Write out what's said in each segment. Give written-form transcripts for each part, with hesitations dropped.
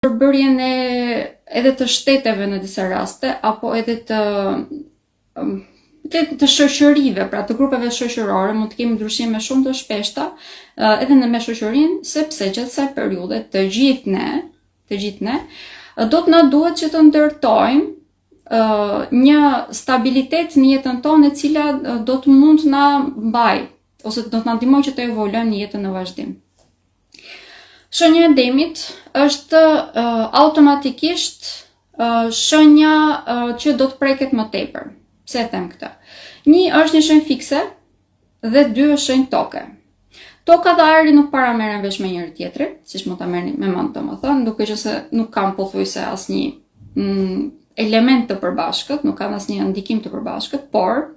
përbërjen e edhe të shteteve në disa raste apo edhe të të, të shoqërive, pra të grupeve shoqërore, mund të kemi ndryshime shumë të shpeshta edhe në me shoqërinë, sepse gjatë kësaj periudhe të gjithë ne, të gjithë ne, do të na duhet që të ndërtojmë një stabilitet në jetën tonë e cila do të mund të na mbajë ose do të na ndihmojë që të evoluojmë në jetën në vazhdim. Shenja e demit është uh, automatikisht uh, shenja uh, që do të preket më tepër. Pse e them këtë? Një është një shenjë fikse dhe dy është shenjë toke. Toka dhe ajri nuk para merren vesh me njëri tjetrin, siç mund ta merrni me mend domethënë, duke qenë se nuk kanë pothuajse asnjë mm, element të përbashkët, nuk kanë asnjë ndikim të përbashkët, por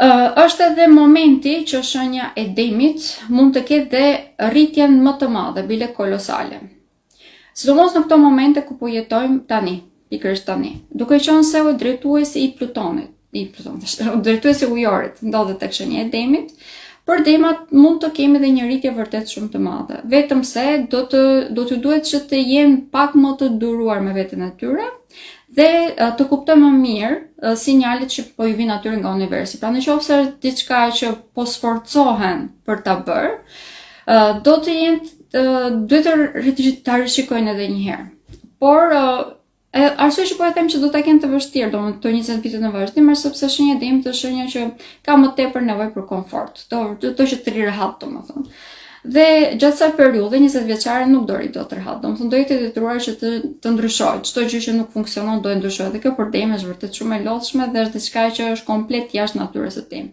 Është edhe momenti që shenja e demit mund të ketë dhe rritjen më të madhe, bile kolosale. Sidomos në këto momente ku po jetojmë tani, pikërisht tani. Duke qenë se drejtuesi i Plutonit, i Plutonit, drejtuesi i ujorit ndodhet tek shenja e demit, për demat mund të kemi dhe një rritje vërtet shumë të madhe. Vetëm se do të do t'ju duhet që të jenë pak më të duruar me veten e tyre, dhe të kuptojnë më mirë sinjalet që po ju vijnë atyre nga universi. Pra në qoftë se është diçka që po sforcohen për ta bërë, do të jenë duhet të ta rishikojnë edhe një herë. Por e arsyeja që po e them që do ta kenë të vështirë, domethënë këto 20 vite në vazhdim, është sepse shenja e demit është shenja që ka më tepër nevojë për komfort. Do do që të rri rehat, domethënë. Dhe gjatë kësaj periudhe 20 vjeçare nuk do rri dot rehat. Domethënë do jetë e detyruar që të të ndryshojë. Çdo gjë që nuk funksionon do e ndryshojë. Dhe kjo për demin është vërtet shumë e lodhshme dhe është diçka që është komplet jashtë natyrës së tij.